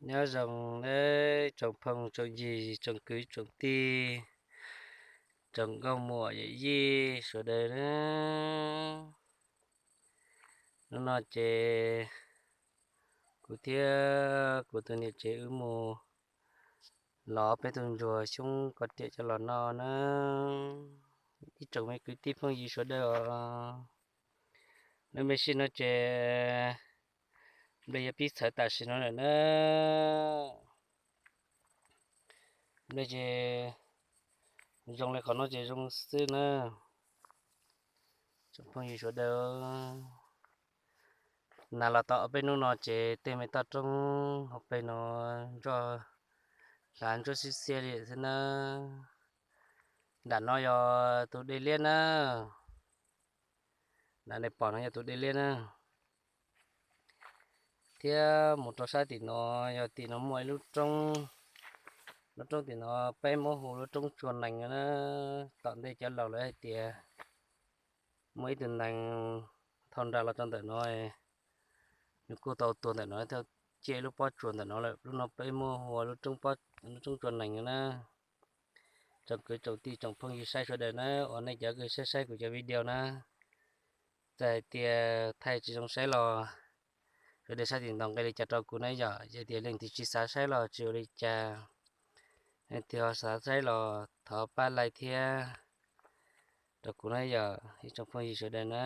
Nyob zoo nawb tsoom phooj tsoom ywg tsoom kwv tsoom tij, tsoom nkauj muam yawm yij sawv daws na. Hnub no ces kuv thiab kuv tus niam tsev wb mus lov peb tus ntsuag xyoob koj riam coj los noj na. Ib tsoom me kwv tij phooj ywg sawv daws os, lub me sij no ces nplej yuav pib txhawv tam sim no lawm na. Nplej ces zoo li qhov no ces zoo xwb na. Tsoom phooj ywg sawv daws, nas los tau ob peb hnub no ces tej me toj roob hauv pes no ntsoj hlav ntsuab xiab xiab li xwb na. Nram no yog tus dej liab na. Nram nej pom no yog tus dej liab na. Thiab mus rau sab tim no, yog tim no muaj ib lub roob, lub roob tim no peb muab hu lub roob tsua nees na. Tom ntej cov laus lawv hais tias muaj ib tug nees thau nra los rau ntawm no, nws kuj tau tuag ntawm no thiab, ciaj ib lub pob tsuas ntawm no lawm. Lub no peb muab hu ua lub roob tsua nees na. Tsoom kwv tsoom tij tsoom phooj ywg saib sawv daws na, uas nej cov kws saib saib kuv cov video na, txawm hais tias thaij tsis zoo saib los sawv daws saib tim ntawd nqe li cas rau kuv na yom. Yog tias leej twg tsis xav saib los tsis ua li cas, leej twg ho xav saib los thov pab like thiab rau kuv na yom ib tsoom phooj ywg sawv daws na.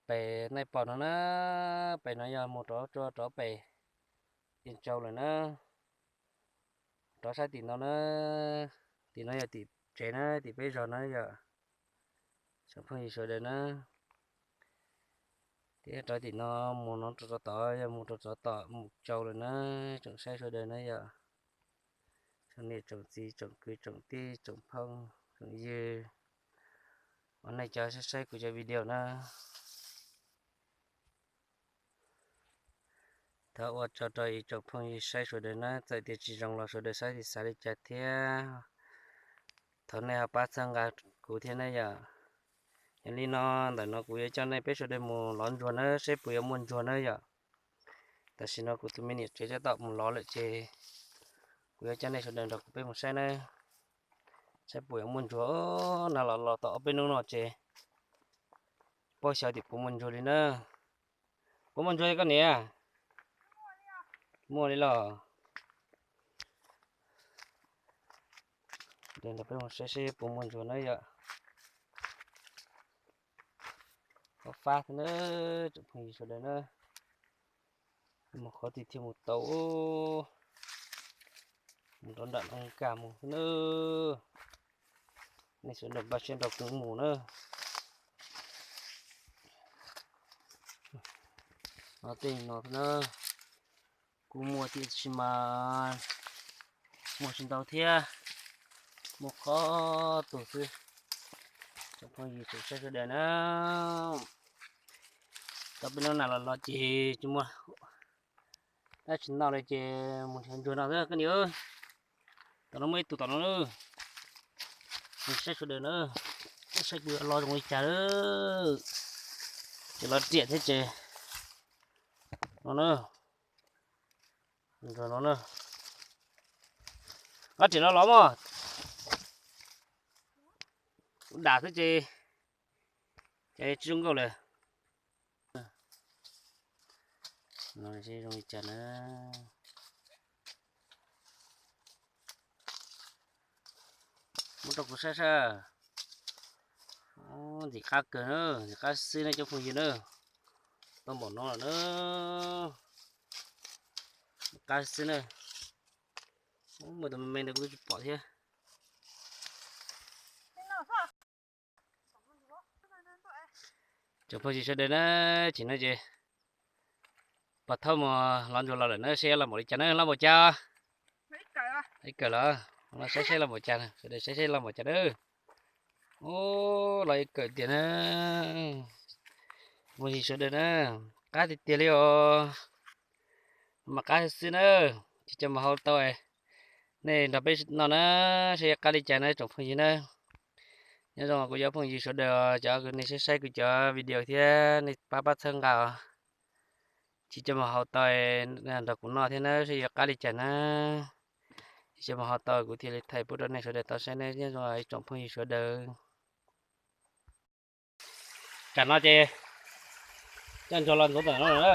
Pem nej pom no na, pem no yog mus rov tsua rov pem Yeej Tsau lawm na. Rov sab tim no na, tim no yog tim tsev na, tim peb zos na yom, tsoom phooj ywg sawv daws na. Thiab rov tim no mus no rau tod, yog mus rau tod tom Mus Tsau lawm na, tsoom saib sawv daws na yom. Tsoom niam tsoom txiv tsoom kwv tsoom tij tsoom phooj tsoom ywg, uas nej cov saib saib kuv cov video na, thov ua tsaug rau ib tsoom phooj ywg saib sawv daws na. Txawm tias tsis zoo los sawv daws saib tsis xav li cas thiab, thov nej ho pab txhawb nqa kuv thiab na yom. Yog li no, ntawm no kuv yuav coj nej peb sawv daws mus lov ntsuag na, saib puas yuav muaj ntsuag na yom. Tam sim no kuv tus me niam tsev tab tom mus lov lawm ces kuv yuav coj nej sawv daws nrog kuv peb mus saib na, saib puas yuav muaj ntsuag. Nag los los tau ob peb hnub no ces paub xyov tias puas muaj ntsuag li na. Puas muaj ntsuag li koj niam? Muaj li los. Nrog peb mus saib seb puas muaj ntsuag na yom. Fab fab thiab na, tsoom phooj ywg sawv daws na. Mus qhov twg thiaj mus tau, mus rau nram no nkag mus xwb na. Nej sawv daws npaj siab nrog kuv mus na. No tej no na, kuj muaj tiam sis mas muaj tsis ntau thiab, muaj qhov tus xwb. Tsoom phooj ywg tsoom saib sawv daws na, tau peb hnub nag los los ces tsis muaj dab tsi noj li ces mus nrhiav ntsuag no xwb koj niam. Tom no muaj ib tug tom no na, saib sawv daws na, saib kuv yuav lov zoo li cas lawm. Ces lov riam thiab ces no na, ntsuag no na, lov riam no los mog, dam xwb ces, ces tsis zoo nkauj lawm. No zoo li cas na. Muab rau kuv saib saib. Ntxim qab kawg na, ntxim qab xwb na cov phooj ywg na. Tau npaum no lawm na, qab xwb na. Muaj tus me me ntawd kuv twb tsis pom thiab. Tsoom phooj ywg sawv daws na, tsis no ces pog Thaub mus lov ntsuag los lawm na, seb loj npaum li cas na, loj npaum cas? Ib kawm los, saib seb loj npaum cas, sawv daws saib seb loj npaum cas na. Ub, loj ib kawm tiag na. Phooj ywg sawv daws na, qab tiag tiag li os. Mas qab xwb na, tsis cov mas hau tau. Nej nrog peb noj na, seb qab li cas na tsoom phooj ywg na. Nyob zoo kuv cov phooj ywg sawv daws, cov uas nej saib saib kuv cov video thiab nej pab pab txhawb nqa os. Cia coj mus hau tau nrog kuv noj thiab na, seb yuav qab li cas na. Cia coj mus hau tau kuv thiaj li thaij pub rau nej sawv daws tau saib ne, nyob zoo ib tsoom phooj ywg sawv daws. Tam no ces coj ntsuag los ntxuav ntawm no na.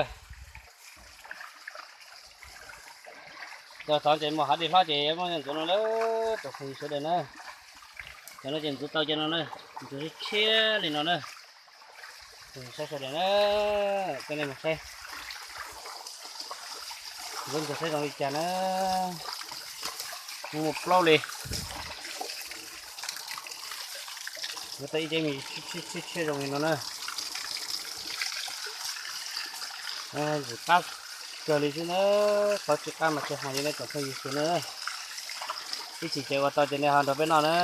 Cov tod ces muaj hav dej hlob ces muab ntxuav no na, tsoom phooj ywg sawv daws na. Cov no ces ntxuav tau cov no na, ntxuav tshiab tshiab li no na. Saib sawv daws na, coj nej mus saib. Ntxuav ntsuag saib zoo li cas na. Muaj plaub li. Ntxuav tau ib ceg me tshiab tshiab zoo li no na. Ntxim qab kawg li xwb na, qhov tsis qab mas tsis hais li na tsoom phooj ywg sawv daws na. Ib chim ces ua tau ces nej ho nrog peb noj na.